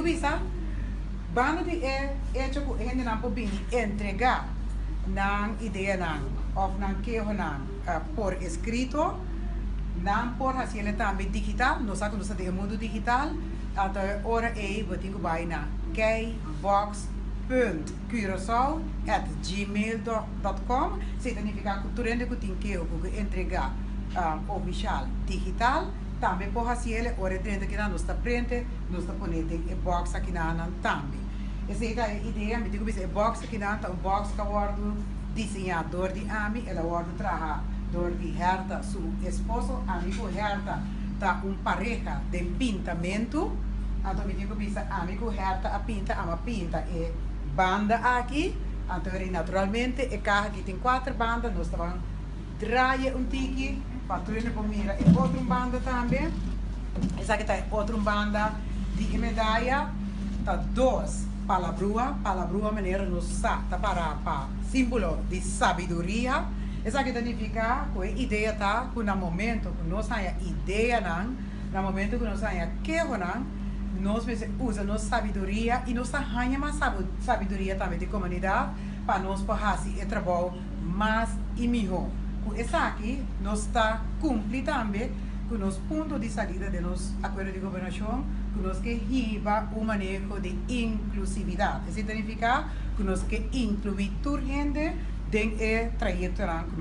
bisa, banda di e echo ku hendenan por bini entregá nan ideanan òf nan kehonan por eskrito, nan por hasiel tambe digital. Nos sa ku nos ta den e mundu digital, anto e ora ei bo tin ku bai na keibox.curacao@gmail.com. Esei ta nifiká ku tur hende ku tin keho ku ke entregá ofishal digital tambe por hasiel. Ora e drenta kinan, nos ta prente, nos ta pone den e box akinan tambe. Esei ta e idea. Mi tin ku bisa, e box akinan ta un box ku a wòrdu diseñá dor di ami. El a wòrdu traha dor di Herta su esposo. Ami ku Herta ta un pareha den pintamentu. Anto mi tin ku bisa, ami ku Herta a pinta, ami a pinta e banda aki. Anto naturalmente e kaha aki tin kuater banda. Nos ta ban draai un tiki pa tur por mira e otro banda tambe. Esaki ta e otro banda di e medaya. Ta dos palabrua, palabrua manera nos sa ta para pa símbolo di sabiduria. Esaki ta nifiká ku e idea ta ku na momento ku nos haña ideanan, na momento ku nos haña kehonan, nos mester usa nos sabiduria i nos ta haña mas sabiduria tambe di komunidat pa nos por hasi e trabou mas i mihó. Ku esaki nos ta kumpli tambe ku nos punto di salida di nos akuerdo di gobernashon, ku nos ke hiba un maneho di inklusividat. Esei ta nifiká ku nos ke inkluí tur hende den e trayektonan ku nos.